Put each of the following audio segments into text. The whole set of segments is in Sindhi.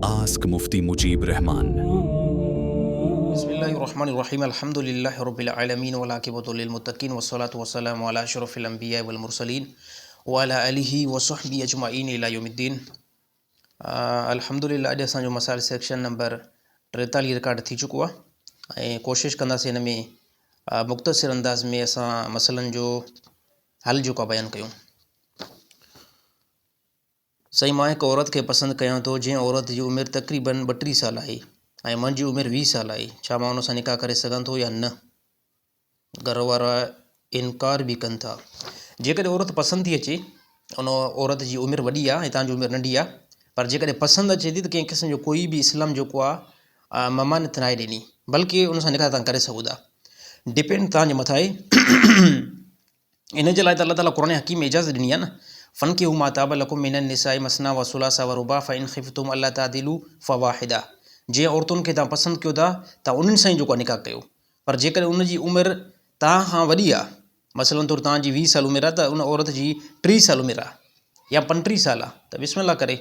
Ask Mufti Mujeeb Rehman. بسم الله الرحمن الرحيم الحمد لله رب العالمين والعاقبة للمتقين والصلاة والسلام على اشرف الانبياء والمرسلين وعلى آله وصحبه اجمعين الى يوم الدين الحمد لله اڄ اسان جو مسائل سيڪشن نمبر 43 رڪارڊ ٿي چڪو آهي ۽ ڪوشش ڪنداسين هن ۾ مختصر انداز ۾ اسان مسئلن جو حل جيڪو بيان ڪيون. سائين مان هڪ عورت کي پسند ڪيان ٿو جنهن عورت جي عمر تقريبن 32 سال آهي ۽ منهنجي عمر 20 سال آهي ڇا مان ان سان نڪاح ڪري سگهان ٿو يا نه؟ گهر وارا انڪار به ڪن ٿا. جيڪڏهن عورت پسند ٿي اچي ان عورت جي عمر وڏي آهي ۽ تان جي عمر ننڍي آهي پر جيڪڏهن پسند اچي ٿي ته ڪنهن قسم جو ڪوئي به اسلام جيڪو آهي ممانعت ناهي ڏني بلڪه ان سان نڪاح تان ڪري سگهو ٿا ڊپينڊ تان جي مٿان آهي. ان جي لاء ته الله تعاليٰ قرآن حڪيم ۾ اجازت ڏني آهي نه، فانڪحوا ما طاب لڪم من النساء مثنيٰ وثلاث ورباع فان خفتم الا تعدلوا فواحدة جنهن عورتن کي توهان پسند ڪيو ٿا توهان انهن سان ئي جيڪو آهي نڪاح ڪيو پر جيڪڏهن ان جي عمر توهان کان وڏي آهي مثلاً طور توهان جي 20 سال عمر آهي ته ان عورت جي 30 سال عمر آهي يا 35 سال آهي ته بسم الله ڪري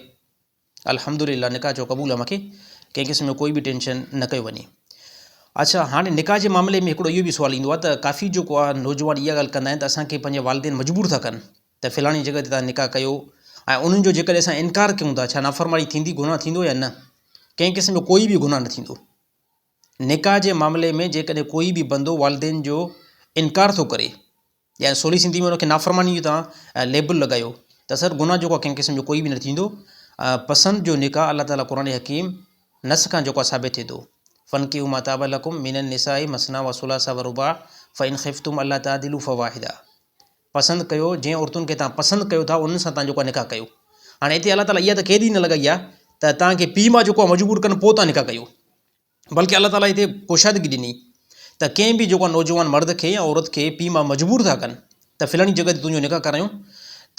الحمدلله نڪاح چئو قبول آ مونکي ڪنهن قسم جو ڪوئي به ٽينشن نه ڪيو وڃي. اڇا هاڻي نڪاح جي معاملي ۾ هڪڙو اهو به سوال ايندو آ ته ڪافي جيڪو آ نوجوان اها ڳالهه ڪندا آهن ته اسان کي پنهنجا والدين مجبور ٿا ڪن ته فلاڻي جڳهه تي توهان نڪاح ڪيو ۽ انهن جو جيڪڏهن اسان انڪار ڪيون ٿا ڇا نافرماني ٿيندي گناهه ٿيندو يا نه ڪنهن قسم جو ڪوئي به گناهه نه ٿيندو نڪاح جي معاملي ۾ جيڪڏهن ڪوئي به بندو والدين جو انڪار ٿو ڪري يا سولي سنڌي ۾ ان کي نافرماني جو توهان ليبل لڳايو ته سر گناهه جيڪو آهي ڪنهن قسم جو ڪوئي به نه ٿيندو. پسند جو نڪاح الله تعالي قرآن حڪيم نص کان جيڪو آهي ثابت ٿئي ٿو فانڪحوا ما طاب لڪم من النساء مثنيٰ وثلاث ورباع فان خفتم الا تعدلوا فواحده پسند ڪيو جنهن عورتن کي توهان پسند ڪيو ٿا انهن سان توهان جيڪو آهي نڪاح ڪيو هاڻي هتي الله تعالي اها ته قيد ئي نه لڳائي آهي ته توهان کي پيء ماء جيڪو آهي مجبور ڪن پوء توهان نڪاح ڪيو بلڪه الله تعاليٰ هتي ڪشادگي ڏني ته ڪنهن به جيڪو نوجوان مرد کي يا عورت کي پيء ماء مجبور ٿا ڪن ته فلاڻي جڳهه تي تنهنجو نڪاح ڪرايون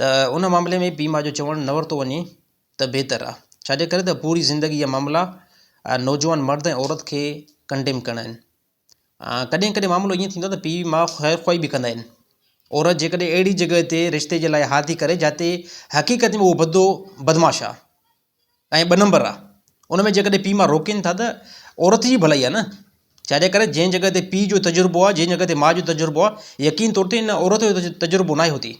ته ان معاملي ۾ پيء ماء جو چوڻ نه ورتو وڃي ته بهتر آهي ڇاجي ڪري ته پوري زندگي جا معاملا نوجوان مرد ۽ عورت کي ڪنڊيم ڪرڻا آهن ڪڏهن ڪڏهن معاملو ائين ٿيندو آهي ته پيء ماء خير خواهي به ڪندا آهن عورت جيڪڏهن اهڙي جڳهه تي رشتي جي لاء ها ٿي ڪري جاتي حقيقت ۾ اهو بدو بدمعاش آهي ۽ ٻه نمبر آ ان ۾ جيڪڏهن پيء ماء روڪين ٿا ته عورت جي ڀلائي آ نه ڇا جي ڪري جنهن جڳهه تي پيء جو تجربو آ جنهن جڳهه تي ماء جو تجربو آ يقين طور تي ان عورت جو تجربو ناهي هتي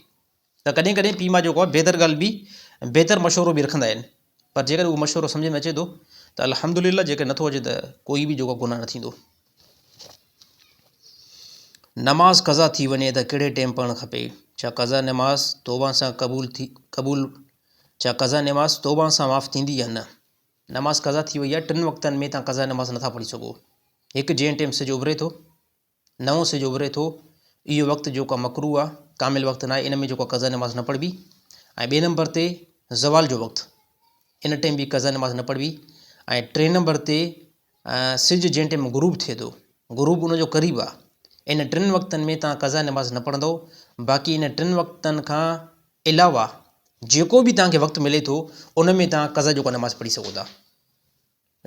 ته ڪڏهن ڪڏهن پيء ماء جيڪو آ بهتر ڳالهه به بهتر مشورو به رکندا آهن پر جيڪڏهن اهو مشورو سمجهه ۾ اچي ٿو ته الحمد لله جيڪڏهن نٿو اچي ته ڪوئي به جيڪو گناهه نه ٿيندو. نماز قضا ٿي وڃي ته ڪهڙي ٽيم پڙهڻ کپي؟ ڇا قضا نماز توبه سان قبول ٿي قبول ڇا قضا نماز توبه سان معاف ٿيندي يا نه؟ نماز قضا ٿي وئي آهي ٽن وقتن ۾ توهان قضا نماز نٿا پڙهي سگهو هڪ جنهن ٽيم سج اڀري ٿو نئون سج اڀري ٿو اهو وقت جيڪو آهي مڪروه آهي ڪامل وقت ناهي ان ۾ جيڪو قضا نماز نه پڙهبي ۽ ٻئي نمبر تي زوال جو وقت ان ٽيم به قضا نماز نه پڙهبي ۽ ٽئين نمبر تي سج جنهن ٽيم غروب ٿئي ٿو غروب ان جو قريب آ ان ٽن وقتن ۾ توهان قضا نماز نه پڙهندؤ باقي ان ٽن وقتن کان علاوه جيڪو به توهان کي وقت ملي ٿو ان ۾ توهان قضا جيڪو نماز پڙهي سگهو ٿا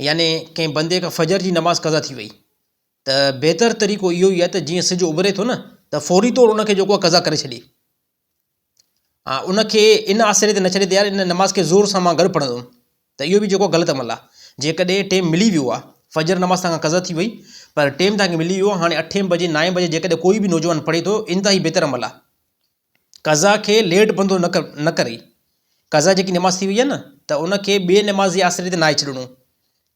يعني ڪنهن بندي کان فجر جي نماز قضا ٿي وئي ته بهتر طريقو اهو ئي آهي ته جيئن سج اڀري ٿو نه ته فوري طور ان کي جيڪو قضا ڪري ڇڏي ها ان کي ان آسري تي نه ڇڏي ته يار ان نماز کي زور سان مان گڏ پڙهندم ته اهو به جيڪو غلط عمل آهي جيڪڏهن ٽيم ملي ويو آهي فجر نماز توهان کان قضا ٿي وئي پر ٽيم توهان کي ملي ويو آهي هاڻي اٺين بجي نائين بجي جيڪڏهن ڪوئي به نوجوان پڙهي ٿو انتهائي بهتر عمل آهي قضا کي ليٽ بندو نه نه ڪري قضا جيڪي نماز ٿي وئي آهي نه ته ان کي ٻي نماز جي آسري تي ناهي ڇڏڻو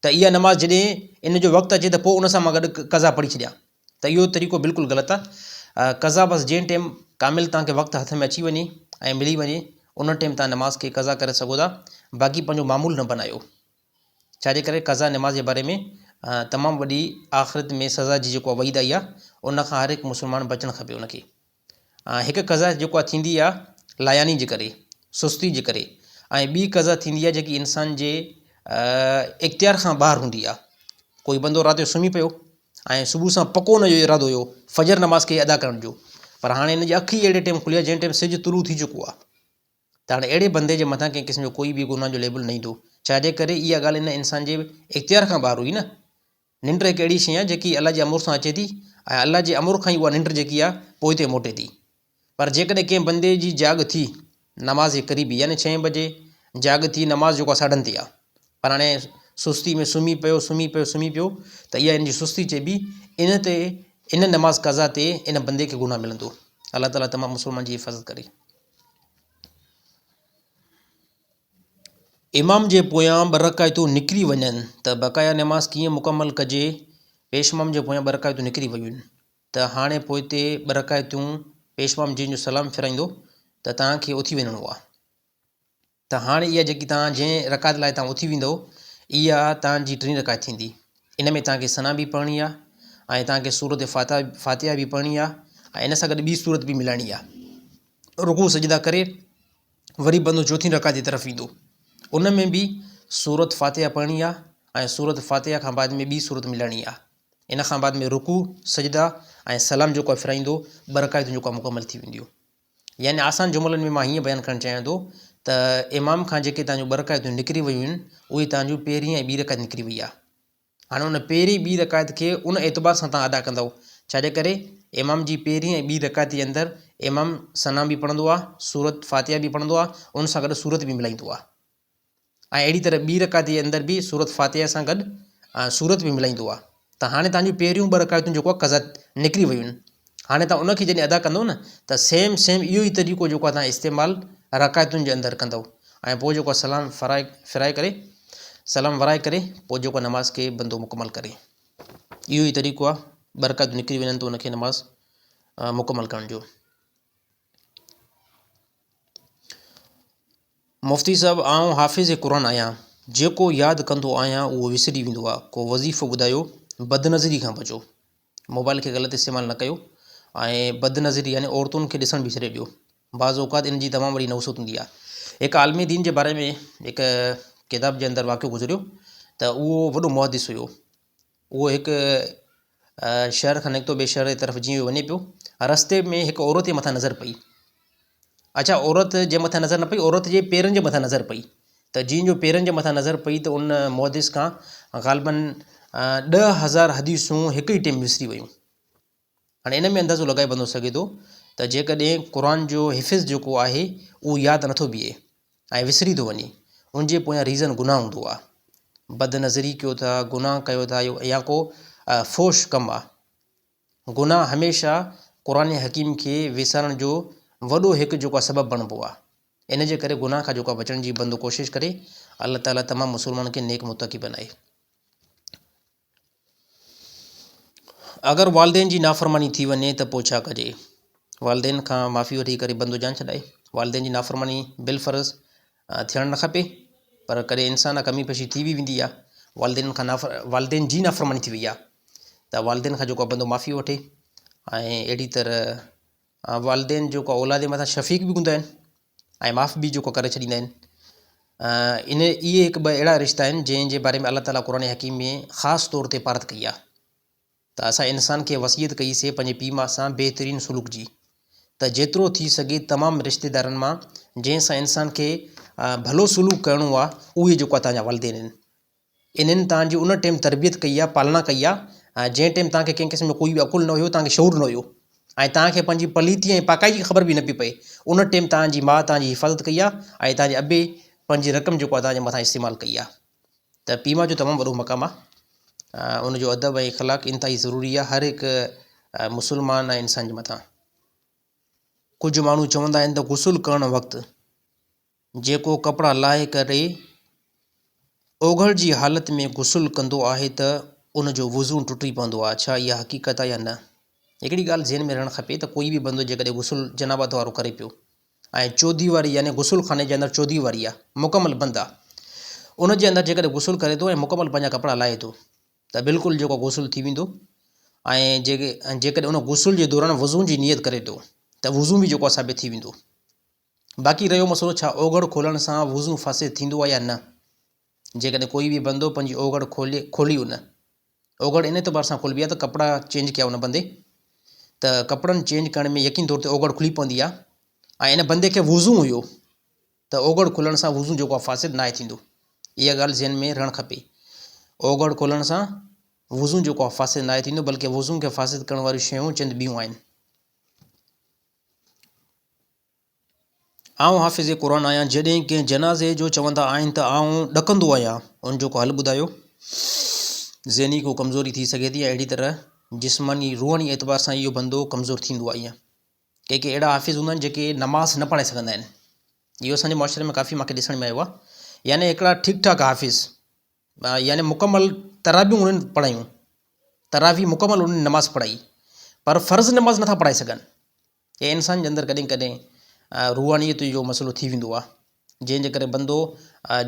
ته اها نماز جڏهن ان جو وقت اچي ته پوء ان سان مان گڏ قضا پڙهي ڇڏيان ته اهو طريقو بلڪل غلط آ. قضا بس جنهن ٽيم ڪامل توهان کي وقت هٿ ۾ اچي وڃي ۽ ملي وڃي ان ٽيم توهان نماز کي قضا ڪري سگهو ٿا باقي پنهنجو معمول نه بنايو ڇاجي ڪري قضا نماز جي باري ۾ تمام وڏي آخرت ۾ سزا جي جيڪو وعيد آئي آ ان کان هر هڪ مسلمان بچڻ کپي ان کي هڪ قضا جيڪو آ ٿيندي آ لاياني جي ڪري سستي جي ڪري ۽ ٻي قضا ٿيندي آ جيڪي انسان جي اختيار کان ٻاهر هوندي آ ڪوئي بندو رات جو سمهي پيو ۽ صبح سان پڪو ان جو ارادو هيو فجر نماز کي ادا ڪرڻ جو پر هاڻي ان جي اک ئي اهڙي ٽيم کلي آهي جنهن ٽيم سج طلوع ٿي چڪو آهي ته هاڻي اهڙي بندي جي مٿان ڪنهن قسم جو ڪوئي به گناهه جو ليبل نه ايندو ڇا جي ڪري اها ڳالهه ان انسان جي اختيار کان ٻاهر هئي نه ننڊ هڪ اهڙي شيء آهي جيڪي الله جي امر سان اچي ٿي ۽ الله جي امر کان ئي اها ننڊ جيڪي آهي پوئتي موٽي ٿي پر جيڪڏهن ڪنهن بندي جي جاڳ ٿي نماز جي قريب يعني ڇهين بجي جاڳ ٿي نماز جيڪو آهي ساڍن تي آهي پر هاڻي سستي ۾ سمهي پيو سمهي پيو سمهي پيو ته اها ان جي سستي چئبي ان تي ان نماز قضا تي ان بندي کي گناهه ملندو. الله تعالي تمام مسلمان جي حفاظت ڪري. امام جي پويان ٻه رڪعتون نڪري وڃن ته بقايا نماز ڪيئن مڪمل ڪجي؟ پيش امام جي پويان ٻه رڪعتون نڪري ويون ته هاڻي پوئتي ٻه رڪعتون پيش امام جنهن جو سلام ڦيرائيندو ته توهان کي اٿي وڃڻو آهي ته هاڻي اها جيڪي توهان جنهن رڪعت لاء توهان اٿي ويندو اها توهان جي ٽين رڪعت ٿيندي ان ۾ توهان کي ثنا به پڙهڻي آهي ۽ توهان کي سورت فاتحه به پڙهڻي آهي ۽ ان سان گڏ ٻي سورت به ملائڻي آهي رڪوع سجدا ڪري وري بندو چوٿين رڪعت جي طرف ايندو ان ۾ به سورت فاتحه پڙهڻي آ ۽ سورت فاتحه کان بعد ۾ ٻي سورت ملائڻي آ ان کان بعد ۾ رڪوع سجدا ۽ سلام جيڪو آ ڦيرائيندو ٻه رڪعتون جيڪو آ مڪمل ٿي وينديون يعني آسان جملن ۾ مان هيئن بيان ڪرڻ چاهيان ٿو ته امام کان جيڪي تنهنجون ٻه رڪعتون نڪري ويون آهن اهي تنهنجون پهرين ۽ ٻي رڪعت نڪري وئي آ هاڻي ان پهرين ٻي رڪعت کي ان اعتبار سان توهان ادا ڪندؤ، ڇاجي ڪري امام جي پهرين ۽ ٻي رڪعت جي اندر امام ثنا به پڙهندو آهي، سورت فاتحه به پڙهندو آهي، ان سان گڏ سورت به ملائيندو آهي ۽ اهڙي طرح ٻي رڪعت جي اندر به سورت فاتحه سان گڏ سورت به ملائيندو آهي ته هاڻي توهان جون پهريون ٻه رڪعتون جيڪو آهي قضا نڪري ويون آهن هاڻي توهان ان کي جڏهن ادا ڪندؤ نه ته سيم سيم اهو ئي طريقو جيڪو آهي توهان استعمال رڪعتن جي اندر ڪندؤ ۽ پوء جيڪو آهي سلام فرائي فرائي ڪري سلام ورائي ڪري پوء جيڪو نماز کي بندو مڪمل ڪري اهو ئي طريقو آهي ٻه رڪعتون نڪري وڃن ته ان کي نماز مڪمل ڪرڻ جو. مفتي صاحب آئون حافظ قرآن آهيان جيڪو ياد ڪندو آهيان اهو وسري ويندو آهي ڪو وظيفو ٻڌايو بدنظري کان بچو موبائل کي غلط استعمال نه ڪيو ۽ بدنظري يعني عورتن کي ڏسڻ به ڇڏي ڏيو بعض اوقات ان جي تمام وڏي نحوست هوندي آهي. هڪ عالم دين جي باري ۾ هڪ ڪتاب جي اندر واقعو گذريو ته اهو وڏو محدث هيو. اهو هڪ شهر کان نڪتو ٻئي شهر جي طرف جيئن وڃي پيو رستي ۾ هڪ عورت جي مٿان نظر پئي. اڇا عورت جي مٿان نظر نه پئي عورت جي پيرن جي مٿان نظر پئي ته جيئن جو پيرن جي مٿان نظر پئي ته ان محدث کان غالباً 10,000 حديثون هڪ ئي ٽيم وسري ويون. هاڻي ان ۾ اندازو لڳائي بندو سگهي ٿو ته جيڪڏهن قرآن جو حفظ جيڪو آهي اهو ياد نٿو بيهي ۽ وسري ٿو وڃي ان جي پويان ريزن گناهه هوندو آهي بد نظري ڪيو ٿا گناهه ڪيو ٿا يا ڪو فحش ڪم آهي گناهه هميشه قرآن حڪيم کي وسارڻ جو وڏو هڪ جيڪو آهي سبب بڻبو آهي ان جي ڪري گناهه کان جيڪو آهي بچڻ جي بندو ڪوشش ڪري الله تعالي تمام مسلمانن کي نيڪ متقي بنائي. اگر والدين جي نافرماني ٿي وڃي ته پوء ڇا ڪجي؟ والدين کان معافي وٺي ڪري بندو جان ڇڏائي. والدين جي نافرماني بالفرض ٿيڻ نه کپي پر ڪڏهن انسان کان ڪمي پيشي ٿي به ويندي آهي. والدين کان نافر والدين جي نافرماني ٿي وئي آهي ته والدين کان جيڪو بندو معافي وٺي ۽ اهڙي طرح والدين جيڪو اولاد جي مٿان شفيق به هوندا آهن ۽ معاف به جيڪو ڪري ڇڏيندا آهن ان اهي هڪ ٻه اهڙا رشتا آهن جنهن جي باري ۾ الله تعاليٰ قرآن حڪيم ۾ خاص طور تي پارت ڪئي آهي ته اسان انسان کي وصيت ڪئي سي پنهنجي پيء ماء سان بهترين سلوڪ جي ته جيترو ٿي سگهي تمام رشتيدارن مان جنهن سان انسان کي ڀلو سلوڪ ڪرڻو آهي اهي جيڪو آهي تنهنجا والدين آهن انهن توهان جي ان ٽيم تربيت ڪئي آهي، پالنا ڪئي آهي، جنهن ٽيم توهان کي ڪنهن قسم جو ڪوئي به عقل نه هيو، توهان کي شعور نه هيو ۽ توهان کي پنهنجي پليتي ۽ پاڪائي جي خبر به نه پئي پئي، ان ٽيم توهان جي ماء توهان جي حفاظت ڪئي آهي ۽ توهان جي ابي پنهنجي رقم جيڪو آهي توهان جي مٿان استعمال ڪئي آهي ته پيء ماء جو تمام وڏو مقام آهي، ان جو ادب ۽ اخلاق انتهائي ضروري آهي هر هڪ مسلمان ۽ انسان جي مٿان. ڪجهه ماڻهو چوندا آهن ته غسل ڪرڻ وقت جيڪو ڪپڙا لاهي ڪري اوگهڙ جي حالت ۾ غسل ڪندو آهي ته ان جو وضو ٽٽي پوندو آهي، ڇا اها حقيقت آهي يا نه؟ هڪڙي ڳالهه ذهن ۾ رهڻ کپي ته ڪوئي به بندو جيڪڏهن غسل جنابت وارو ڪري پيو ۽ چوديواري يعني غسل خاني جي اندر چوديواري آهي مڪمل بند آهي ان جي اندر جيڪڏهن غسل ڪري ٿو ۽ مڪمل پنهنجا ڪپڙا لاهي ٿو ته بلڪل جيڪو غسل ٿي ويندو ۽ جيڪڏهن ان غسل جي دوران وضو جي نيت ڪري ٿو ته وضو به جيڪو آهي ثابت ٿي ويندو. باقي رهيو مسئلو ڇا اوگهڙ کولڻ سان وضو فاسد ٿيندو آهي يا نه؟ جيڪڏهن ڪوئي به بندو پنهنجي اوگهڙ کولي کولي ان اوگهڙ ان اعتبار سان کولبي آهي ته ڪپڙا چينج ڪيا ان بندي ته ڪپڙن چينج ڪرڻ ۾ يقين طور تي اوگهڙ کلي پوندي آهي ۽ ان بندي کي وضو هيو ته اوگهڙ کلڻ سان وضو جيڪو آهي فاسد ناهي ٿيندو اها ڳالهه ذهن ۾ رهڻ کپي اوگهڙ کولڻ سان وضو جيڪو آهي فاسد ناهي ٿيندو بلڪه وضو کي فاسد ڪرڻ واريون شيون چند ٻيون آهن. آئون حافظ قرآن آهيان، جڏهن ڪنهن جنازي جو چوندا آهن ته آئون ڏڪندو آهيان ان جو ڪو حل ٻڌايو. ذهني ڪو ڪمزوري ٿي سگهي ٿي ۽ اهڙي طرح جسماني روحاني اعتبار سان اهو بندو ڪمزور ٿيندو آهي ائين ڪي ڪي اهڙا حافظ هوندا آهن جيڪي نماز نه پڙهائي سگهندا آهن اهو اسانجي معاشري ۾ ڪافي مونکي ڏسڻ ۾ آيو آهي يعني هڪڙا ٺيڪ ٺاڪ حافظ يعني مڪمل تراويون انهن پڙهايون تراوي مڪمل انهن نماز پڙهائي پر فرض نماز نٿا پڙهائي سگهن ۽ انسان جي اندر ڪڏهن ڪڏهن روحانيت جو مسئلو ٿي ويندو آهي جنهن جي ڪري بندو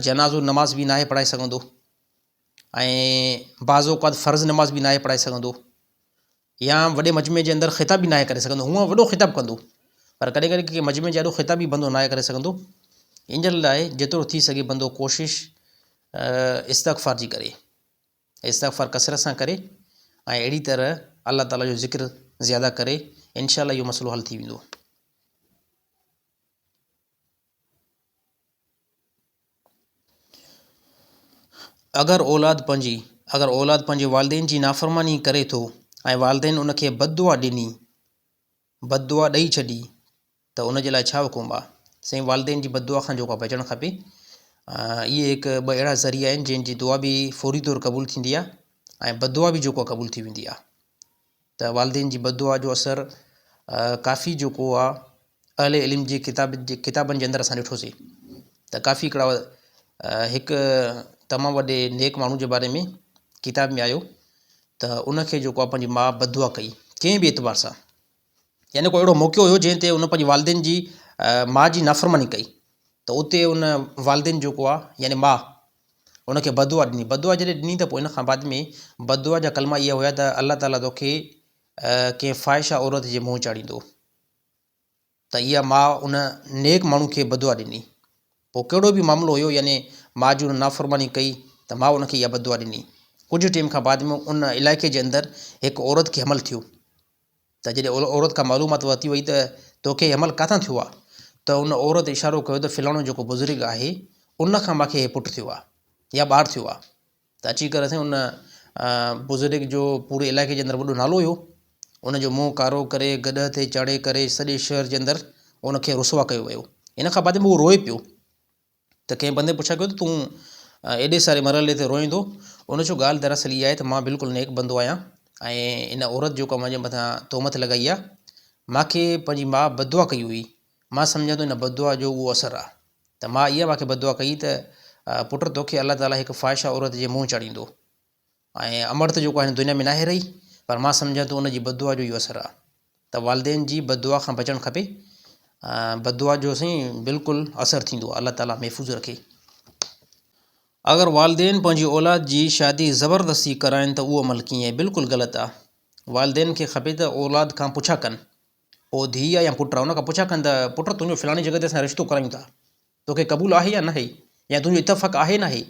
جنازو نماز به ناهي پڙهائي سگهندو ۽ بعض اوقات فرض نماز به ناهي پڙهائي سگهندو يا وڏي مجمعي جي اندر خطاب به ناهي ڪري سگهندو هونء وڏو خطاب ڪندو پر ڪڏهن ڪڏهن ڪنهن مجمعي جي آڏو خطاب به بندو ناهي ڪري سگهندو ان جي لاء جيترو ٿي سگهي بندو ڪوشش استغفار جي ڪري استغفار ڪثرت سان ڪري ۽ اهڙي طرح الله تعالي جو ذڪر زياده ڪري انشاء الله اهو مسئلو حل ٿي ويندو. اگر اولاد پنهنجي اگر اولاد پنهنجي والدين جي نافرماني ڪري ٿو ۽ والدين ان کي بد دعا ڏني بد دعا ڏئي ڇڏي ته ان جي لاء ڇا حڪم آ؟ سائين والدين جي بددعا کان جيڪو آ بچڻ کپي. اهي هڪ ٻه اهڙا ذريعا آهن جن جي دعا به فوري طور قبول ٿيندي آ ۽ بددعا به جيڪو آ قبول ٿي ويندي آ ته والدين جي بددعا جو اثر ڪافي جيڪو آ اهل علم جي ڪتاب جي ڪتابن جي اندر اسان ڏٺوسي ته ڪافي هڪڙا هڪ تمام وڏي نيڪ ماڻهو جي باري ۾ ڪتاب ۾ آيو ته ان کي جيڪو آ پنهنجي ماء بددعا ڪئي ڪنهن به اعتبار سان يعني ڪو اهڙو موقعو هيو جنهن تي ان پنهنجي والدين جي ماء جي نافرماني ڪئي ته اتي ان والدين جيڪو آ يعني ماء ان کي بددعا ڏني بددعا جڏهن ڏني ته پوء ان کان بعد ۾ بددعا جا ڪلما اهي هيا ته الله تعاليٰ توکي ڪنهن فاحشه عورت جي منهن چاڙهيندو ته اها ماء ان نيڪ ماڻهو کي بددعا ڏني پوء ڪهڙو به معاملو هيو يعني ماء جي ان نافرماني ڪئي ته ماء ان کي اها بددعا ڏني ڪجهه ٽيم کان بعد ۾ ان علائقي جي اندر هڪ عورت کي حمل ٿيو ته جڏهن عورت کان معلومات ورتي وئي ته توکي هي حمل ڪاٿان ٿيو آهي ته ان عورت اشارو ڪيو ته فلاڻو جيڪو بزرگ آهي ان کان مانکي هي پٽ ٿيو آهي يا ٻار ٿيو آهي ته اچي ڪري سائين ان بزرگ جو پوري علائقي جي اندر وڏو نالو هيو ان جو منهن ڪارو ڪري گڏهه تي چاڙهي ڪري سڄي شهر جي اندر ان کي رسوا ڪيو ويو ان کان بعد ۾ هو روئي پيو ته ڪنهن بندي پڇا ڪيو ته تون ايڏي ساري مرحلي تي روئين ٿو؟ ان چيو ڳالهه دراصل اها آهي ته مان بلڪل نيڪ بندو آهيان ۽ ان عورت جيڪا منهنجي مٿان تهمت لڳائي آهي مان کي پنهنجي ماء بددعا ڪئي هئي مان سمجهان ٿو ان بددعا جو اهو اثر آهي ته ماء اها مان کي بددعا ڪئي ته پٽ توکي الله تعاليٰ هڪ فاحشه عورت جي منهن چاڙهيندو ۽ امڙ ته جيڪو هن دنيا ۾ ناهي رهي پر مان سمجهان ٿو ان جي بددعا جو اهو اثر آهي ته والدين جي بددعا کان بچڻ کپي بددعا جو سائين بلڪل اثر ٿيندو آهي الله تعالي محفوظ رکي. اگر والدين پنهنجي اولاد جي شادي زبردستي ڪرائن ته اهو عمل ڪيئن بلڪل غلط آهي والدين کي کپي ته اولاد کان پڇا ڪن پوء ڌيء آهي يا پٽ آهي ان کان پڇا ڪن ته پٽ تنهنجو فلاڻي جڳهه تي اسان رشتو ڪرايون ٿا توکي قبول آهي يا ناهي يا تنهنجو اتفاق آهي ناهي؟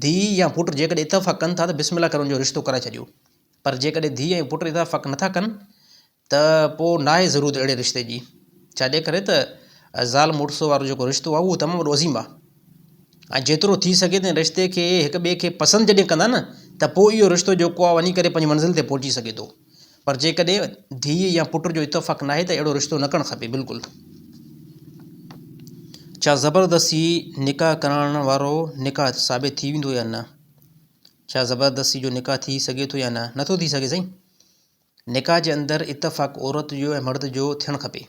ڌيء يا پٽ جيڪڏهن اتفاق ڪن ٿا ته بسم الله ڪري ان جو رشتو ڪرائي ڇڏيو پر جيڪڏهن ڌيء ۽ پٽ اتفاق نٿا ڪن ته پوء ناهي ضرورت اهڙي رشتي جي ڇاجي ڪري ته زال مڙس وارو جيڪو رشتو آهي اهو تمام وڏو عظيم آهي ۽ جيترو ٿي سگهي ته رشتي کي هڪ ٻئي کي پسند جڏهن ڪندا نه ته پوء اهو رشتو جيڪو آهي وڃي ڪري پنهنجي منزل تي پهچي سگهي ٿو پر جيڪڏهن ڌيء يا پٽ جو اتفاق ناهي ته اهڙو رشتو نه ڪرڻ کپي بلڪل. ڇا زبردستي نڪاح ڪرائڻ وارو نڪاح ثابت ٿي ويندو يا نه؟ ڇا زبردستي جو نڪاح ٿي سگهي ٿو يا نه؟ نٿو ٿي سگهي سائين. نڪاح جي اندر اتفاق عورت جو ۽ مرد جو ٿيڻ کپي.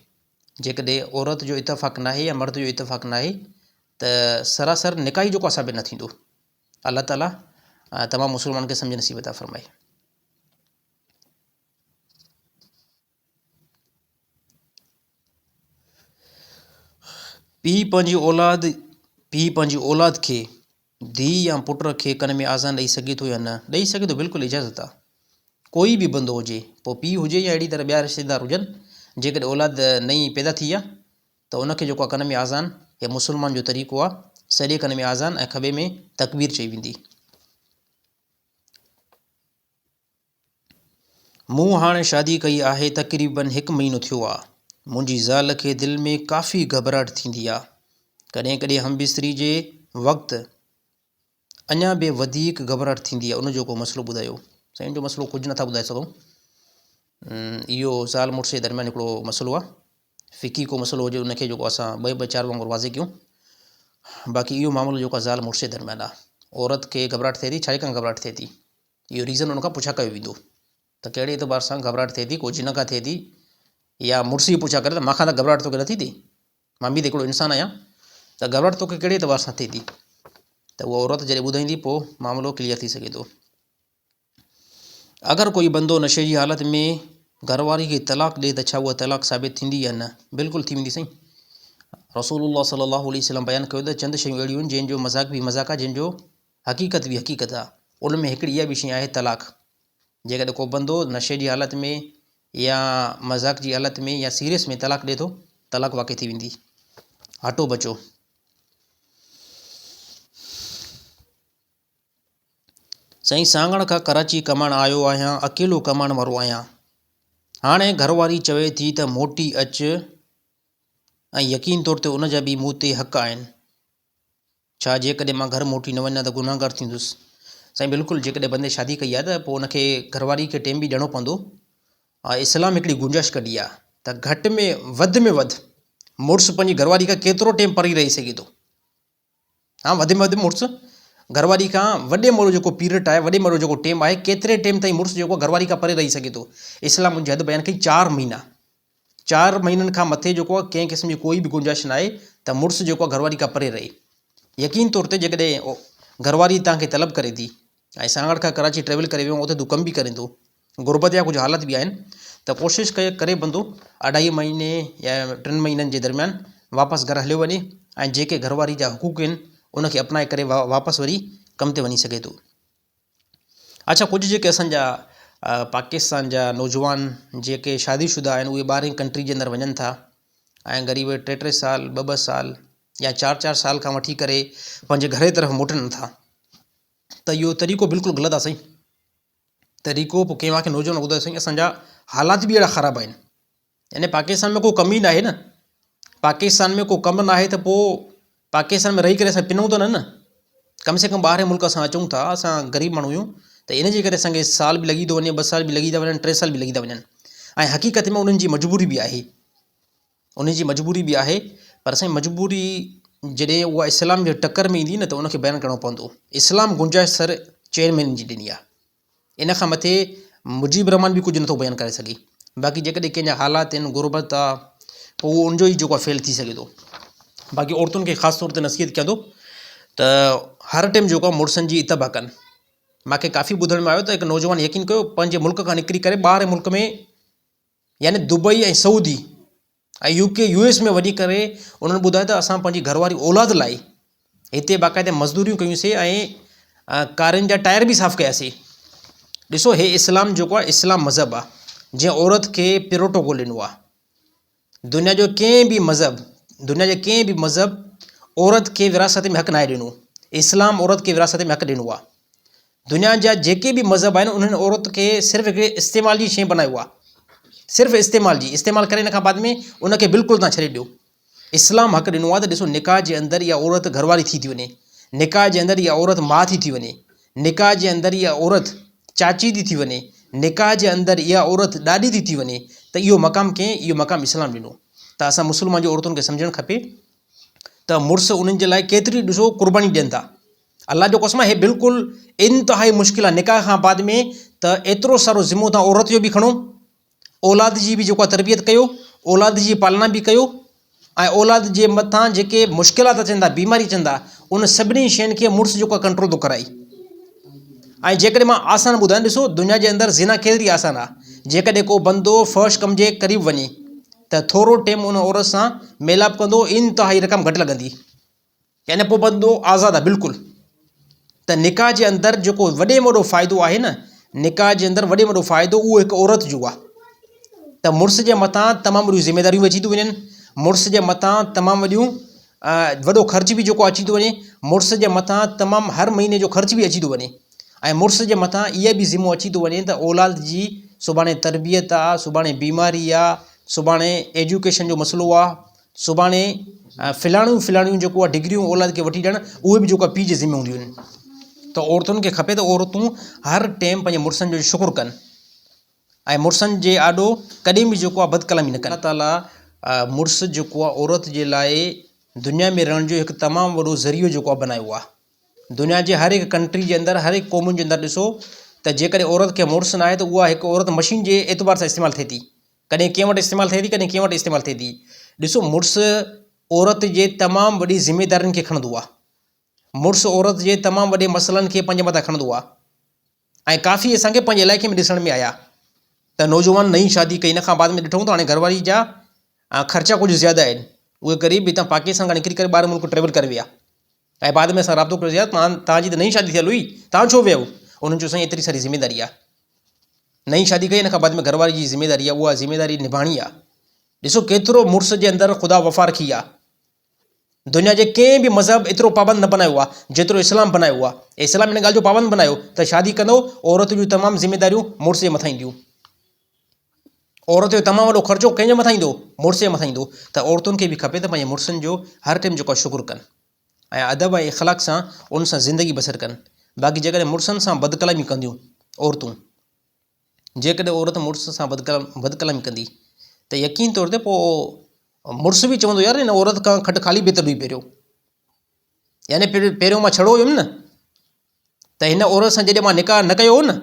جيڪڏهن عورت جو اتفاق ناهي يا مرد جو اتفاق ناهي ته سراسر نڪاح ئي جيڪو آهي ثابت نه ٿيندو. الله تعالي تمام مسلمانن کي سمجهه نصيب عطا فرمائي. پيء پنهنجي اولاد پيء پنهنجي اولاد کي ڌيء يا پٽ کي ڪن ۾ آذان ڏئي سگهي ٿو يا نه؟ ڏئي سگهي ٿو بلڪل اجازت آ. ڪوئي به بندو هجي پوء پيء هجي يا اهڙي طرح ٻيا رشتيدار هجن جيڪڏهن اولاد نئين پيدا ٿي آ ته ان کي جيڪو آ ڪن ۾ آذان هي مسلمان جو طريقو آ سڄي ڪن ۾ آذان ۽ کٻي ۾ تڪبير چئي ويندي. مون هاڻي شادي ڪئي آهي تقريبن هڪ مهينو ٿيو آ. منهنجي زال کي دل ۾ ڪافي گهٻراهٽ ٿيندي آ. ڪڏهن ڪڏهن هم بستري جي وقت اڃا به وڌيڪ گهٻراهٽ ٿيندي آ ان جو ڪو مسئلو ٻڌايو. سائين ان جو مسئلو ڪجهه نٿا ٻڌائي سگهون. اهو زال مڙس جي درميان هڪڙو مسئلو آ. فقهي ڪو مسئلو هجي ان کي جيڪو اسان ٻه ٻه چار وانگر واضح ڪيون. باقي اهو معاملو جيڪو آ زال مڙس جي درميان آ. عورت کي گهٻراهٽ ٿئي ٿي ڇا جي ڪري گهٻراهٽ ٿئي ٿي اهو ريزن ان کان پڇا ڪيو ويندو ته ڪهڙي اعتبار سان گهٻراهٽ ٿئي ٿي ڪو جن کان ٿئي ٿي يا مڙس ئي پڇا ڪري ته مان کان ته گهٻراهٽ توکي نٿي ٿئي مان به ته هڪڙو انسان آهيان ته گهٻراهٽ توکي ڪهڙي اعتبار سان ٿئي ٿي ته اها عورت جڏهن ٻڌائيندي پوء معاملو ڪليئر ٿي سگهي ٿو. اگر ڪوئي بندو نشي جي حالت ۾ گهر واري کي طلاق ڏي ته ڇا اها طلاق ثابت ٿيندي يا نه؟ بلڪل ٿي ويندي سائين. رسول الله صلي الله عليه وسلم بيان ڪيو ته چند شيون اهڙيون آهن جنهن جو مذاق به مذاق آهي جنهن جو حقيقت به حقيقت آهي ان ۾ هڪڙي اها به شيء آهي طلاق. جيڪڏهن ڪو بندو نشي جي حالت ۾ يا مذاق جي حالت ۾ يا سيريس ۾ طلاق ڏي ٿو طلاق واقع ٿي ويندي. هٽو بچو. سائين سانگهڙ کان ڪراچي ڪمائڻ آيو آهيان اڪيلو ڪمائڻ وارو آهيان هاڻي گهر واري چوي ٿي ته موٽي اچ ۽ يقين طور تي ان جا به مون تي حق آهن ڇا جيڪڏهن مان گهر موٽي نه وڃان ته گنهگار ٿيندس؟ سائين بلڪل جيڪڏهن بندي شادي ڪئي آهي ته پوء ان کي گهر واري کي ٽيم به ڏيڻو پوندو ۽ اسلام هڪڙي گنجائش ڪڍي آهي ته گهٽ ۾ وڌ ۾ وڌ مڙس پنهنجي گهر واري کان ڪيترو ٽيم پري رهي سگهي ٿو ها وڌ ۾ وڌ مڙس گهر واري کان وڏي ۾ وڏو جيڪو پيريڊ آهي وڏي ۾ وڏو جيڪو ٽيم آهي ڪيتري ٽيم تائين مڙس جيڪو گهر واري کان پري رهي سگهي ٿو اسلام ان جي حد بيان ڪئي چار مهينا چار مهينن کان مٿي جيڪو آهي ڪنهن قسم جي ڪوئي به گنجائش ناهي ته مڙس جيڪو آهي گهرواري کان پري رهي. يقين طور تي جيڪڏهن گهرواري توهان کي طلب ڪري ٿي ۽ سانگهڙ کان ڪراچي ٽريول ڪري ويو اتي تون ڪم به ڪرين ٿو غربت جا ڪجهه حالت به آهن ته ڪوشش ڪري بندو اڍائي مهيني يا ٽن مهينن جي درميان واپس گهر هليو وڃي ۽ جيڪي گهرواري جا حقوق آهن ان کي اپنائي ڪري واپس وري ڪم تي وڃي سگهي ٿو. اڇا ڪجهه جيڪي اسان جا پاڪستان جا نوجوان جيڪي شادي شده آهن اهي ٻاهرين ڪنٽري جي اندر وڃن ٿا ۽ غريب ٽي ٽي سال ٻه ٻه سال يا چار چار سال کان وٺي ڪري پنهنجي گهر جي طرف موٽن نٿا ته اهو طريقو بلڪل غلط آهي سائين طريقو پوء ڪنهن واکي نوجوان ٻڌايو سائين اسانجا حالات به اهڙا خراب آهن يعني پاڪستان ۾ ڪو ڪم ئي ناهي نه پاڪستان ۾ ڪو ڪم ناهي ته پوء پاڪستان ۾ رهي ڪري اسان پنون ته نه نه ڪم سي ڪم ٻاهرين ملڪ اسان اچون ٿا اسان غريب ماڻهو آهيون ته ان جي ڪري اسانکي سال به لڳي ٿو وڃي ٻه سال به لڳي ٿا وڃن ٽي سال به لڳي ٿا وڃن ۽ حقيقت ۾ انهن جي مجبوري به آهي انهن جي مجبوري به آهي پر سائين مجبوري جڏهن اها اسلام جي ٽڪر ۾ ايندي نه ته ان کي بيان ڪرڻو پوندو اسلام گنجائش سر چئن مهينن جي ڏني آهي ان کان مٿي مجيب الرحمان به ڪجهه نٿو بيان ڪري سگهي. باقي جيڪڏهن ڪنهن جا حالات آهن، غربت آ، پوء اهو ان جو ئي جيڪو آهي فعل ٿي سگهي ٿو. باقي عورتن کي خاص طور تي نصيحت ڪيان ٿو ته هر ٽيم جيڪو آهي مڙسن جي اتباع ڪن. مانکي ڪافي ٻڌڻ ۾ آيو ته هڪ نوجوان يقين ڪيو پنهنجي ملڪ کان نڪري ڪري ٻاهرين ملڪ ۾ يعني Dubai ۽ Saudi ۽ U K U S ۾ وڃي ڪري انهن ٻڌايو ته اسان پنهنجي گهر واري اولاد لاء هتي باقاعده مزدوريون ڪيون سي ۽ ڪارين جا ٽائر به صاف ڪياسي ڏسو هي اسلام جيڪو آهي اسلام مذهب آهي جنهن عورت کي پروٽوڪول ڏنو آهي دنيا جو ڪنهن به مذهب دنيا جي ڪنهن به مذهب عورت کي وراثت ۾ حق ناهي ڏنو اسلام عورت کي وراثت ۾ حق ڏنو آهي دنيا جا جيڪي به مذهب آهن انهن عورت کي صرف هڪڙي استعمال جي شيء بنايو آهي صرف استعمال جي استعمال ڪري ان کان بعد ۾ ان کي بلڪل تان ڇڏي ڏيو اسلام حق ڏنو آهي ته ڏسو نڪاح جي اندر اها عورت گهر واري ٿي ٿي وڃي نڪاح جي اندر اها عورت ماء ٿي ٿي وڃي نڪاح جي اندر اها عورت چاچي ٿي ٿي وڃي نڪاح جي اندر اها عورت ڏاڏي ٿي ٿي وڃي ته اهو مقام ڪنهن اهو مقام اسلام ڏنو ته اسان مسلمان جي عورتن کي سمجهڻ کپي ته مڙس انهن جي لاء ڪيتري ڏسو قرباني ڏين ٿا الله جو قسم آهي بلڪل انتهائي مشڪل آهي نڪاح کان بعد ۾ ته ايترو سارو ذمو تان عورت جو به کڻو اولاد جي به جيڪو تربيت ڪيو اولاد جي پالنا به ڪيو ۽ اولاد جي مٿان جيڪي مشڪلات اچن ٿا بيماري اچن ٿا ان سڀني شين کي مڙس جيڪو ڪنٽرول ٿو ڪرائي ۽ جيڪڏهن مان آسان ٻڌايان ڏسو دنيا جي اندر زنا ڪيتري آسان آهي جيڪڏهن ڪو بندو فحش ڪم جي قريب وڃي ته ٿورو ٽيم ان عورت سان ميلاپ ڪندو انتهائي رقم گهٽ لڳندي يعني پوء بندو آزاد آهي بلڪل ته نڪاح جي اندر جيڪو وڏي ۾ وڏو فائدو آهي نه نڪاح جي اندر وڏي ۾ وڏو فائدو اهو هڪ عورت جو آهي ته مڙس جي مٿان تمام وڏيون ذميداريون به اچي ٿيون وڃن مڙس جي مٿان تمام وڏيون وڏو خرچ به جيڪو اچي ٿو وڃي مڙس جي مٿان تمام هر مهيني جو خرچ به اچي ٿو وڃي ۽ مڙس جي مٿان اها به ذمو اچي ٿو وڃي ته اولاد جي سڀاڻي تربيت آهي سڀاڻي بيماري آهي سڀاڻي ايجوڪيشن جو مسئلو آهي سڀاڻي فلاڻيون فلاڻيون جيڪو آهي ڊگريون اولاد کي وٺي ڏيڻ اهي به جيڪو آهي پيء جي ذمي هونديون آهن ته عورتن کي کپي ته عورتون هر ٽيم پنهنجي مڙسن جو شڪر ڪن ۽ مڙسن جي آڏو ڪڏهن به جيڪو آهي بد ڪلامي نه ڪن. الله تعاليٰ مڙس جيڪو آهي عورت جي لاء دنيا ۾ رهڻ جو هڪ تمام وڏو ذريعو جيڪو آهي بنايو آهي. دنيا جي هر هڪ ڪنٽري جي اندر هر هڪ قومن جي اندر ڏسو ته جيڪڏهن عورت کي مڙس ناهي ته اها هڪ عورت مشين جي اعتبار سان استعمال ٿئي ٿي ڪڏهن ڪنهن وٽ استعمال ٿئي ٿي ڪڏهن ڪنهن وٽ استعمال ٿئي ٿي. ڏسو مڙس عورت جي تمام وڏي ذميدارين کي کڻندو آهي. مڙس عورت جي تمام وڏي مسئلن کي پنهنجي مٿان کڻندو آهي ۽ ڪافي اسان کي پنهنجي علائقي ۾ ڏسڻ ۾ آيا ته نوجوان نئين شادي ڪئي ان کان بعد ۾ ڏٺو ته هاڻي گهر واري جا خرچا ڪجهه زياده آهن اهي غريب هتان پاڪستان کان نڪري ڪري ٻاهر ملڪ ٽريول ڪري ويا ۽ بعد ۾ اسان رابطو ڪيوسين يار توهان جي ته نئين شادي ٿيل هئي توهان ڇو ويا انهن چيو سائين ايتري ساري ذميداري آهي نئين شادي ڪئي ان کان بعد ۾ گهر واري جي ذميداري آهي اها ذميداري نڀاڻي آهي ڏسو ڪيترو مڙس جي اندر خدا وفا رکي آهي دنيا جي ڪنهن به مذهب ايترو پابند نه بنايو آهي جيترو اسلام بنايو آهي. اسلام ان ڳالهه جو پابند بنايو ته شادي ڪندو عورت جون تمام ذميداريون مڙس جي مٿان اينديون. عورت جو تمام وڏو خرچو ڪنهن جي مٿان ايندو؟ مڙس جي مٿان ايندو ته عورتن کي به کپي ته پنهنجي مڙسن جو هر ٽيم جيڪو آهي شڪر ڪن ۽ ادب ۽ اخلاق سان ان سان زندگي بسر ڪن. باقي جيڪڏهن مڙسن سان بدڪلامي ڪنديون عورتون جيڪڏهن عورت مڙس سان بدڪلامي ڪندي ته يقين طور تي پوء مڙس به چوندو يار هن عورت کان کٽ خالي بهتر هئي پهريون يعني پهريون مان ڇڙو هيم نه ته هن عورت سان جڏهن مان نڪاح نه ڪيو هو نه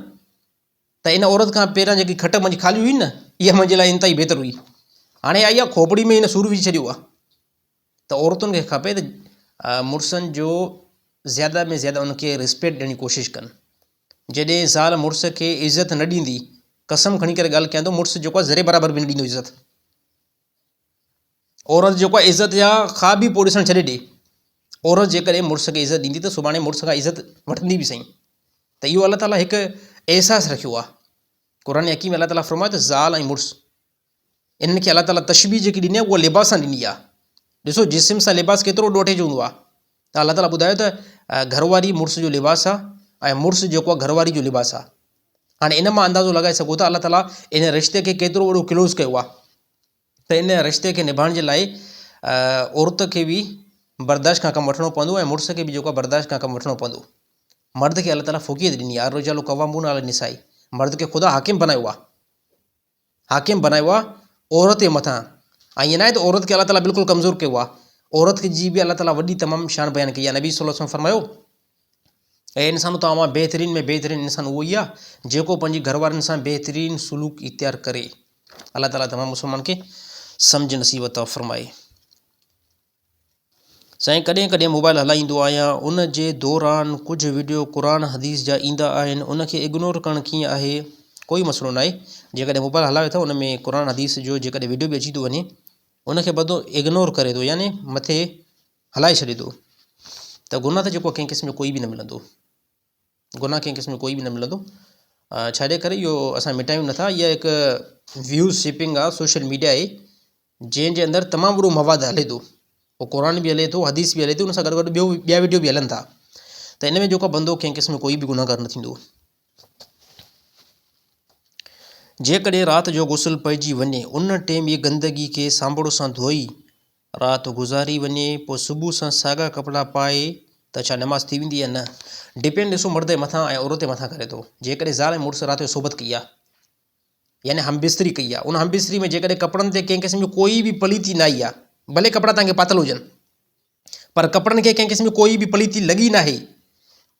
ته ان عورت کان پهريان جيڪي کٽ منهنجي خالي هئي نه اها منهنجي لاء انتهائي بهتر هئي هاڻي آئي آهي کوپڙي ۾ هن سور وجهي ڇڏيو آهي ته عورتن کي کپي ته مڙسن جو زياده ۾ زياده ان کي ريسپيڪٽ ڏيڻ جي ڪوشش ڪن. جڏهن زال مڙس کي عزت نه ڏيندي، قسم کڻي ڪري ڳالهه ڪيان ٿو مڙس جيڪو آهي ذري برابر به نه ڏيندو عزت. عورت جيڪو آهي عزت جا خواب به پوء ڏسڻ ڇڏي ڏي. عورت جيڪڏهن مڙس کي عزت ڏيندي ته سڀاڻي مڙس کان عزت وٺندي به سهي. ته اهو الله تعاليٰ هڪ احساس رکيو آهي. قرآن حڪيم ۾ الله تعاليٰ فرمايو ته زال ۽ مڙس انهن کي الله تعاليٰ تشبيهه جيڪي ڏني آهي اها لباس سان ڏني آهي. ڏسو جسم سان لباس ڪيترو وڏو اٽيچ هوندو آهي ته الله تعاليٰ ٻڌايو ته گهر واري مڙس جو لباس آهي ۽ مڙس جيڪو آهي گهر واري جو لباس آهي. هاڻي ان مان اندازو لڳائي سگهو ٿا الله تعاليٰ ان رشتي کي ڪيترو وڏو ڪلوز ڪيو آهي ته ان رشتي کي نڀائڻ جي لاء عورت کي به برداشت کان ڪم وٺڻو پوندو ۽ مڙس کي به جيڪو آهي برداشت کان ڪم وٺڻو پوندو. مرد کي الله تعاليٰ فوقيت ڏني آهي الرجال قوامون علي النساء مرد کي خدا حاڪم بنايو آهي. حاڪم بنايو آهي عورت جي مٿان ۽ ائين ناهي ته عورت کي الله تعاليٰ بلڪل ڪمزور ڪيو آهي عورت جي به الله تعاليٰ وڏي تمام شان بيان ڪئي آهي نبي صلي الله عليه وسلم فرمايو اي انسانو توهان مان بهترين ۾ بهترين انسان اهو ئي آهي جيڪو پنهنجي گهر وارن سان بهترين سلوڪ اختيار ڪري الله تعاليٰ تمام مسلمان کي سمجھ نصيب عطا فرمائي سائين ڪڏهن ڪڏهن موبائل هلائيندو آهيان ان جي دوران ڪجهه وڊيو قرآن حديث جا ايندا آهن ان کي اگنور ڪرڻ ڪيئن آهي ڪوئي مسئلو ناهي جيڪڏهن موبائل هلايو ٿا ان ۾ قرآن حديث جو جيڪڏهن وڊيو به اچي ٿو وڃي ان کي بدو اگنور ڪري ٿو يعني مٿي هلائي ڇڏي ٿو ته گناهه ته جيڪو ڪنهن قسم جو ڪوئي به نه ملندو گناهه ڪنهن قسم جو ڪوئي به نه ملندو ڇاجي ڪري اهو اسان مٽايون نٿا اها هڪ ويوز شيپنگ آهي سوشل ميڊيا آهي جنهن جي اندر تمام وڏو مواد هلي ٿو پوء قرآن به هلي ٿو حديث به هلي ٿي ان سان گڏ گڏ ٻيو ٻيا ويڊيو به هلن ٿا ته ان ۾ جيڪو بندو ڪنهن قسم جو ڪوئي به گناهگار نه ٿيندو جيڪڏهن رات جو غسل پئجي وڃي ان ٽيم ئي گندگي کي سانبڙ سان ڌوئي رات گذاري وڃي پوء صبح سان ساڳا ڪپڙا پائي ته ڇا نماز ٿي ويندي يا نه؟ ڊپينڊ ڏسو مرد جي مٿان ۽ عورت جي مٿان ڪري ٿو. جيڪڏهن زال ۽ مڙس رات جو صحبت ڪئي آهي يعني هم بستري ڪئي آهي ان هم بستري ۾ جيڪڏهن ڪپڙن تي ڪنهن قسم جي ڪوئي به پليتي نه آئي آهي ڀلي ڪپڙا توهان کي پاتل هجن پر ڪپڙن کي ڪنهن قسم جي ڪوئي به پليتي لڳي ناهي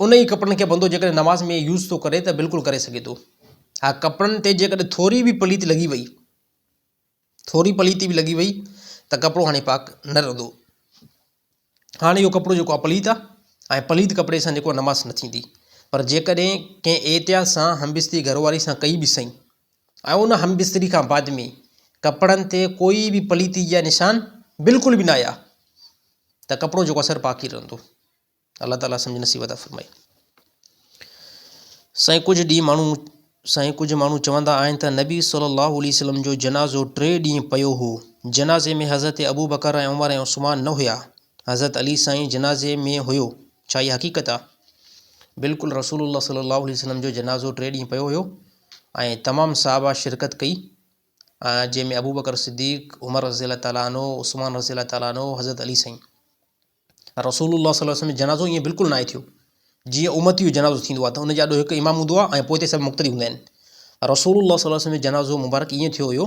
ان ئي ڪپڙن کي بندو جيڪڏهن نماز ۾ يوز ٿو ڪري ته بلڪل ڪري سگهي ٿو. ها ڪپڙن تي جيڪڏهن ٿوري به پليتي لڳي وئي ٿوري پليتي به لڳي وئي ته ڪپڙو هاڻي پاڪ نه رهندو. هاڻي اهو ڪپڙو جيڪو آهي پليت آهي ۽ پليت ڪپڙي سان جيڪو نماز نه ٿيندي. پر جيڪڏهن ڪنهن احتياط سان همبستري گهر واري سان ڪئي به سهي ۽ ان همبستري کان بعد ۾ ڪپڙن تي ڪوئي به پليتي جا نشان بلڪل به نه آيا ته ڪپڙو جيڪو آهي سر پاڪ ئي رهندو. الله تعالي سمجھ نصيب عطا فرمائي. سائين ڪجهه ڏينهن ماڻهو سائين ڪجهه ماڻهو چوندا آهن ته نبي صلي الله عليه وسلم جو جنازو ٽي ڏينهن پيو هو جنازي ۾ حضرت ابوبڪر ۽ عمر ۽ عثمان نه هيا حضرت علي سائين جنازي ۾ هيو ڇا هي حقيقت آ بلڪل رسول الله صلي الله عليه وسلم جو جنازو ٽي ڏينهن پيو هيو ۽ تمام صحابه شرڪت ڪئي جنهن ۾ ابوبڪر صديق عمر رضي الله تعالٰي عنه عثمان رضي الله تعالٰي عنه حضرت علي سائين رسول الله صلي الله عليه وسلم جو جنازو ائين بلڪل ناهي ٿيو جيئن امتي جو جنازو ٿيندو آهي ته ان جي آڏو هڪ امام هوندو آهي ۽ پوئتي سڀ مقتدي هوندا آهن رسول الله صلي الله عليه وسلم جو جنازو مبارڪ ائين ٿيو هيو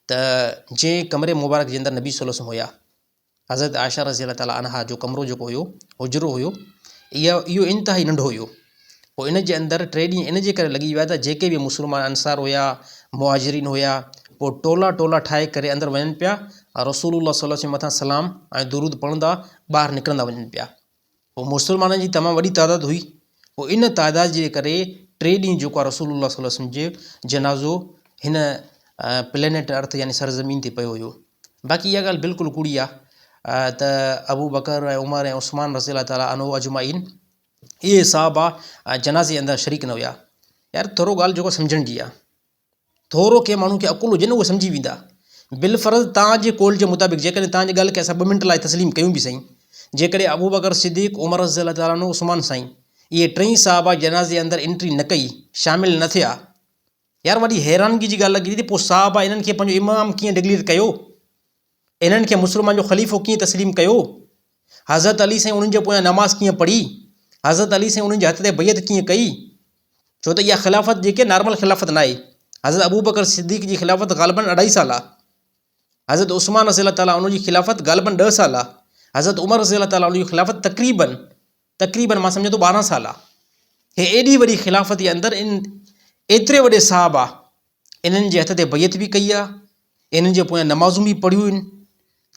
ته جنهن ڪمري مبارڪ جي اندر نبي صلي الله عليه وسلم هيا حضرت عائشه رضي الله تعالٰي عنها جو ڪمرو جيڪو هيو حجرو هيو اها اهو انتهائي ننڍو هيو. پوء ان جي اندر ٽي ڏينهن ان جي ڪري لڳي ويا ته جيڪي به مسلمان انصار هيا، مهاجرين هيا، پوء ٽولا ٽولا ٺاهي ڪري اندر وڃن پيا ۽ رسول الله صلي الله عليه وسلم مٿان سلام ۽ درود پڙهندا ٻاهر نڪرندا وڃن پيا. پوء مسلمانن جي تمام وڏي تعداد هئي. پوء ان تعداد جي ڪري ٽي ڏينهن جيڪو آهي رسول الله صلي الله عليه وسلم جو جنازو هن پلينيٽ ارٿ يعني سرزمين تي پيو هيو. باقي اها ڳالهه بلڪل ڪوڙي آهي ته ابوبڪر ۽ عمر ۽ عثمان رضي الله تعالٰي عنه اجمعين اهي صحابه جنازي اندر شريڪ نه هيا. يار ٿورو ڳالهه جيڪو سمجهڻ جي آهي. ٿورو ڪنهن ماڻهو کي عقل هجي نه اهو سمجهي ويندا. بالفرض توهان جي قول جي مطابق جيڪڏهن توهان جي ڳالهه کي اسان ٻه منٽ لاء تسليم ڪيون به سهي جيڪڏهن ابوبڪر صديق، عمر رضي الله تعالٰي عنه، عثمان سائين اهي ٽئي صحابه جنازي اندر انٽري نه ڪئي، شامل نه ٿيا. يار وڏي حيرانگي جي ڳالهه لڳي ٿي پوء صحابه انهن کي پنهنجو امام ڪيئن ڊڪليئر ڪيو؟ انهن کي مسلمان جو خليفو ڪيئن تسليم ڪيو؟ حضرت علي سائين انهن جي پويان نماز ڪيئن پڙهي؟ حضرت علي سائين انهن جي هٿ تي بيعت ڪيئن ڪئي؟ ڇو ته اها خلافت جيڪي نارمل خلافت ناهي. حضرت ابوبڪر صديق جي خلافت غالباً اڍائي سال آ. حضرت عثمان رضي الله تعالٰي عنه جي خلافت غالباً ڏهه سال آ. حضرت عمر رضي الله تعالٰي عنه جي خلافت تقريباً تقريباً مان سمجهان ٿو 12 سال آ. هي ايڏي وڏي خلافت جي اندر ان ايتري وڏي صحابه انهن جي هٿ تي بيعت به ڪئي آ، انهن جي پويان نمازون به پڙهيون آهن.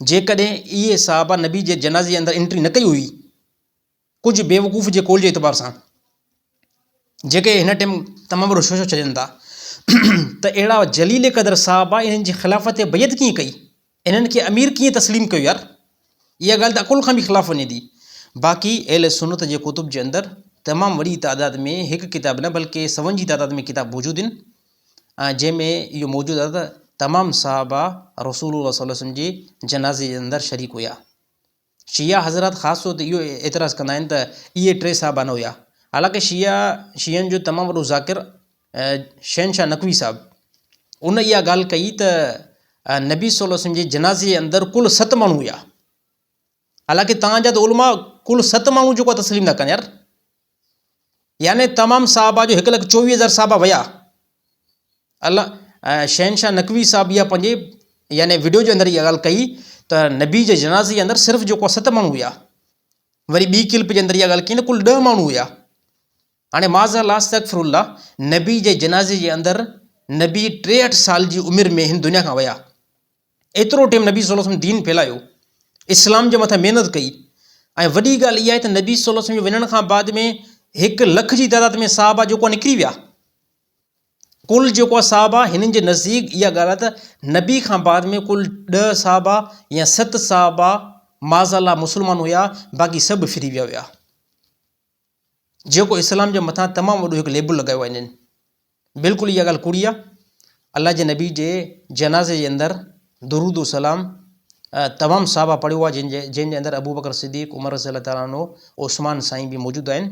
جيڪڏهن اهي صحابه نبي جي جنازي جي اندر انٽري نه ڪئي هئي، ڪجهه بيوقوف جي قول جي اعتبار سان، جيڪي هن ٽيم تمام وڏو شوشو ڇڏين ٿا ته اهڙا جليل قدر صحابه انهن جي خلافت تي بيعت ڪيئن ڪئي؟ انهن کي امير ڪيئن تسليم ڪيو يار؟ اها ڳالهه ته عقل کان به خلاف وڃي ٿي. باقي اهل سنت جي ڪتب جي اندر تمام وڏي تعداد ۾ هڪ ڪتاب نه بلڪه سون جي تعداد ۾ ڪتاب موجود آهن ۽ جنهن ۾ اهو موجود آهي ته تمام صحابه رسول الله صلي الله عليه وسلم جي جنازي جي اندر شريڪ هيا. شيعا حضرات خاص طور تي اهو اعتراض ڪندا آهن ته اهي ٽي صحابه نه هيا. حالانڪه شيعا شيعن جو تمام وڏو ذاڪر شهنشاهه نقوي صاحب ان اها ڳالهه ڪئي ته نبي صلي الله عليه وسلم جي جنازي جي اندر ڪل ست ماڻهو هيا. حالانڪه توهان جا ته علماء ڪل ست ماڻهو جيڪو تسليم نه ڪن يار. يعني تمام صحابه جو هڪ لک چوويهه هزار صحابه ويا. الله شهنشاهه نقوي صاحب اها پنهنجي يعني وڊيو جي اندر اها ڳالهه ڪئي ته نبي جي جنازي جي اندر صرف جيڪو ست ماڻهو هيا. وري ٻي ڪلپ جي اندر اها ڳالهه ڪئي ته ڪل ڏهه ماڻهو هيا. هاڻي معاذ الله استغفر الله نبي جي جنازي جي اندر نبي 63 سال جي عمر ۾ هن دنيا کان ويا. ايترو ٽيم نبي صلي الله عليه وسلم دين ڦهلايو، اسلام جي مٿان محنت ڪئي ۽ وڏي ڳالهه اها آهي ته نبي صلي الله عليه وسلم جي وڃڻ کان بعد ۾ هڪ لک جي تعداد ۾ صحابه جيڪو نڪري ويا. ڪل جيڪو آهي صحابه هنن جي نزديڪ اها ڳالهه آهي ته نبي کان بعد ۾ ڪل ڏهه صحابه يا ست صحابه معاذ الله مسلمان هيا باقي سڀ ڦري ويا هيا. جيڪو اسلام جي مٿان تمام وڏو هڪ ليبل لڳايو آهي انهن. بلڪل اها ڳالهه ڪوڙي آهي. الله جي نبي جي جنازي جي اندر درود و سلام تمام صحابه پڙهيو آهي جن جي جن جي اندر ابوبڪر صديق، عمر رضي الله تعالٰي عنه، عثمان سائين به موجود آهن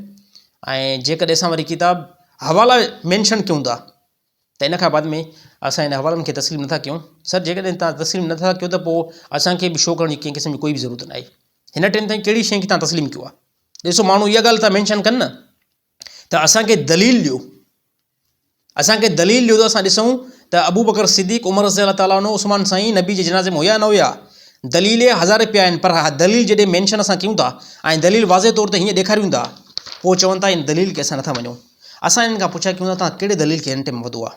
۽ جيڪڏهن اسان وري ڪتاب حوالا مينشن ڪيون ٿا ته ان کان بعد ۾ اسان ان حوالن کي تسليم نٿا ڪيون. سر جيڪڏهن توهان تسليم نٿا ڪيو ته پوء اسان کي به شو ڪرڻ جي ڪنهن قسم جي ڪوئي به ضرورت ناهي. هن ٽيم تائين ڪهڙي شيء کي توهان تسليم ڪيو آهي؟ ڏسو ماڻهو اها ڳالهه ٿا مينشن ڪن نه ته اسان کي دليل ڏيو، اسان کي دليل ڏيو ته اسان ڏسون ته ابوبڪر صديق، عمر رضي الله تعالٰي عنه، عثمان سائين نبي جي جنازي ۾ هيا نه هيا؟ دليل هزار پيا آهن پر دليل جڏهن مينشن اسان ڪيون ٿا ۽ دليل واضح طور تي هيئن ڏيکاريون ٿا پوء چون ٿا ان دليل کي اسان نٿا مڃون. اسان انهن کان پڇا ڪيون ٿا توهان ڪهڙي دليل کي هن ٽيم وڌو آهي؟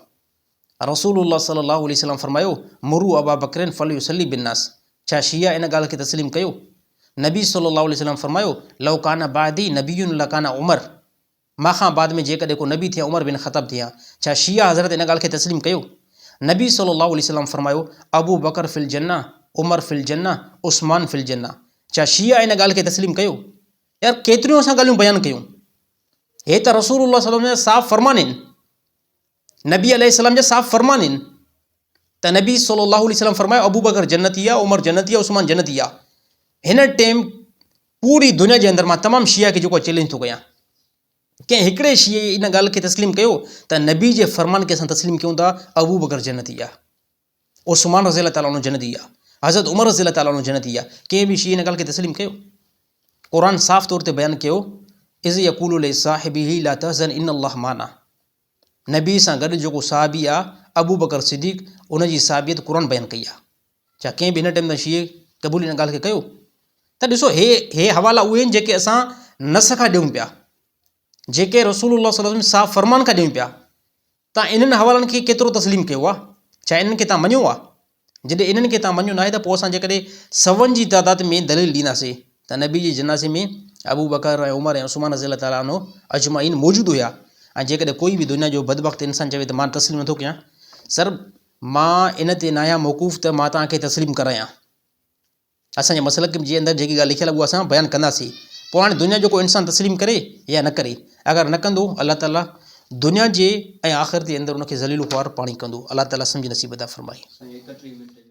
رسول الله صلي الله عليه وسلم فرمايو، مروا ابا بڪر فليصلي بالناس ڇا شيعا ان ڳالهه کي تسليم ڪيو؟ نبي صلي الله عليه وسلم فرمايو، لو ڪان بعدي نبي لڪان عمر مان کان بعد ۾ جيڪڏهن ڪو نبي ٿئي ها عمر بن خطاب ٿئي ها. ڇا شيعا حضرت ان ڳالهه کي تسليم ڪيو؟ نبي صلي الله عليه وسلم فرمايو، ابو بڪر في الجنه، عمر في الجنه، عثمان في الجنه ڇا شيعا ان ڳالهه کي تسليم ڪيو؟ يار ڪيتريون اسان ڳالهيون بيان ڪيون. هي ته رسول الله صلي الله عليه وسلم جا صاف فرمان آهن. نبي عليه السلام جا صاف فرمان آهن ته نبي صلي الله عليه وسلم فرمايو ابو بڪر جنتي آ، عمر جنتي آ، عثمان جنتي آ. هن ٽيم پوري دنيا جي اندر مان تمام شيعا کي جيڪو چئلينج ٿو ڪيان ڪنهن هڪڙي شيعي ان ڳالهه کي تسليم ڪيو ته نبي جي فرمان کي اسان تسليم ڪيون ٿا ابو بڪر جنتي آ، عثمان رضي الله تعالٰي عنه جنتي آ، حضرت عمر رضي الله تعالٰي عنه جنتي آ. ڪنهن به شيعي ان ڳالهه کي تسليم ڪيو؟ قرآن صاف طور تي بيان ڪيو اذ يقول لصاحبه لا تحزن ان الله معنا نبي سان گڏ جيڪو صحابي آ ابوبڪر صديق ان جي صحابيت قرآن بيان ڪئي آ. ڇا ڪنهن به هن ٽيم تائين شيعي قبول ان ڳالهه کي ڪيو؟ ته ڏسو هي هي حوالا اهي آهن جيڪي اسان نص کان ڏيون پيا، جيڪي رسول الله صلي الله عليه وسلم صاف فرمان کان ڏيون پيا، تان انهن حوالن کي ڪيترو تسليم ڪيو آ؟ ڇا انهن کي تان مڃيو آ؟ جڏهن انهن کي تان مڃيو ناهي ته پوء اسان جيڪڏهن سون جي تعداد ۾ دليل ڏينداسين ته نبي جي جنازي ۾ ابوبڪر ۽ عمر ۽ عثمان رضي الله تعالٰي عنه اجمعين موجود هيا ۽ جيڪڏهن ڪوئي به دنيا جو بدبخت انسان چوي ته مان تسليم نٿو ڪيان سر مان ان تي ناهيان موقوف ته مان توهان کي تسليم ڪرايان. اسان جي مسلڪ جي اندر جيڪي ڳالهه لکيل آهي اها اسان بيان ڪنداسين. پوء هاڻي دنيا جو ڪو انسان تسليم ڪري يا نه ڪري. اگر نه ڪندو الله تعالي دنيا جي ۽ آخرت جي اندر ان کي ذليل و خوار پاڻي ڪندو. الله تعالي سمجهه نصيب عطا فرمائي. سائين 31 منٽ.